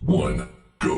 1, go!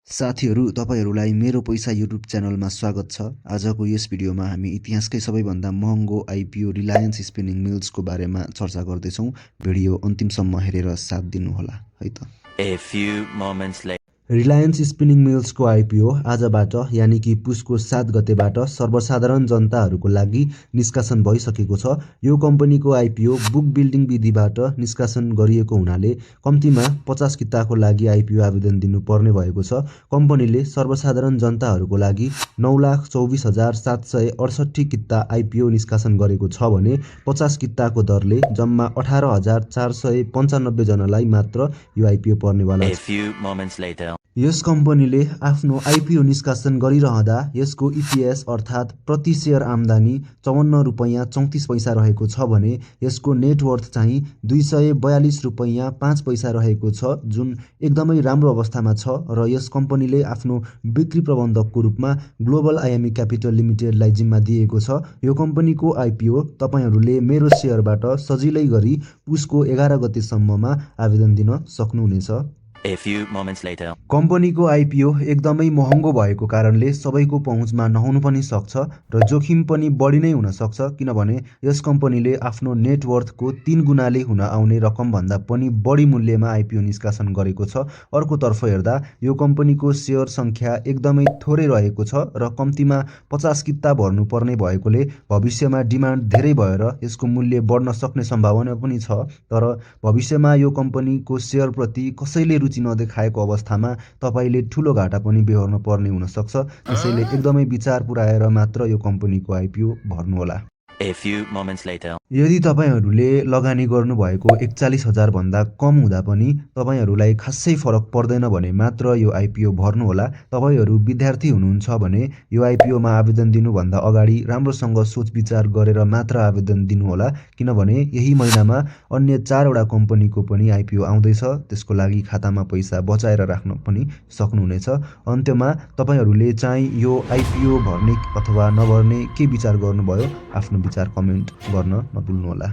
साथीहरू तपाईहरुलाई मेरो पैसा युट्युब च्यानलमा स्वागत छ। आजको यस भिडियोमा हामी इतिहासकै सबैभन्दा महँगो आइपिओ रिलायन्स स्पिनिङ मिल्सको बारेमा चर्चा गर्दैछौँ। भिडियो अन्तिमसम्म हेरेर साथ दिनुहोला है त। A few moments later. Reliance spinning मिल्सको आइपिओ आजबाट यानि कि पुसको 7 गतेबाट सर्वसाधारण जनताहरूको लागि निष्कासन भइसकेको छ। यो कम्पनीको आइपिओ बुक बिल्डिङ विधिबाट निष्कासन गरिएको हुनाले कम्तीमा 50 किताको लागि आइपिओ आवेदन दिनुपर्ने भएको छ। कम्पनीले सर्वसाधारण जनताहरूको लागि 9,24,768 किता आइपिओ निष्कासन गरेको छ भने 50 किताको दरले जम्मा 18,495 जनालाई मात्र यो आइपिओ पर्नेवाला A छ। few moments later. यस कम्पनीले आफ्नो आइपिओ निष्कासन गरिरहँदा यसको इपिएस अर्थात् प्रति शेयर आम्दानी 54 रुपैयाँ 34 पैसा रहेको छ भने यसको नेटवर्थ चाहिँ 242 रुपैयाँ 5 पैसा रहेको छ, जुन एकदमै राम्रो अवस्थामा छ। र यस कम्पनीले आफ्नो बिक्री प्रबन्धकको रूपमा ग्लोबल आइएमई क्यापिटल लिमिटेडलाई जिम्मा दिएको छ। यो कम्पनीको आइपिओ तपाईहरूले मेरो शेयरबाट सजिलै गरी पुसको 11 गतेसम्ममा आवेदन दिन सक्नुहुनेछ। A few moments later. कम्पनीको आइपिओ एकदमै महँगो भएको कारणले सबैको पहुँचमा नहुनु पनि सक्छ र जोखिम पनि बढी नै हुन सक्छ, किनभने यस कम्पनीले आफ्नो नेटवर्थको 3 गुणाले हुन आउने रकमभन्दा पनि बढी मूल्यमा आइपिओ निष्कासन गरेको छ। अर्कोतर्फ हेर्दा यो कम्पनीको शेयर सङ्ख्या एकदमै थोरै रहेको छ र कम्तीमा 50 किता भर्नुपर्ने भएकोले भविष्यमा डिमान्ड धेरै भएर यसको मूल्य बढ्न सक्ने सम्भावना पनि छ। तर भविष्यमा यो कम्पनीको शेयरप्रति कसैले रुचि नदेखाएको अवस्थामा तपाईले ठूलो घाटा पनि बेहोर्न पर्ने हुन सक्छ। त्यसैले एकदमै विचार पुर्याएर मात्र यो कम्पनीको IPO भर्नुहोला। A few moments later. यदि तपाईहरूले लगानी गर्नुभएको 41,000 भन्दा कम हुँदा पनि तपाईहरूलाई खासै फरक पर्दैन भने मात्र यो आइपिओ भर्नुहोला। तपाईहरू विद्यार्थी हुनुहुन्छ भने यो आइपिओमा आवेदन दिनुभन्दा अगाडि राम्रोसँग सोच विचार गरेर मात्र आवेदन दिनुहोला, किनभने यही महिनामा अन्य 4 वटा कम्पनीको पनि आइपिओ आउँदैछ। त्यसको लागि खातामा पैसा बचाएर राख्न पनि सक्नुहुनेछ। अन्त्यमा तपाईहरूले चाहिँ यो आइपिओ भर्ने अथवा नभर्ने के विचार गर्नुभयो आफ्नो विचार कमेन्ट गर्न नभुल्नुहोला।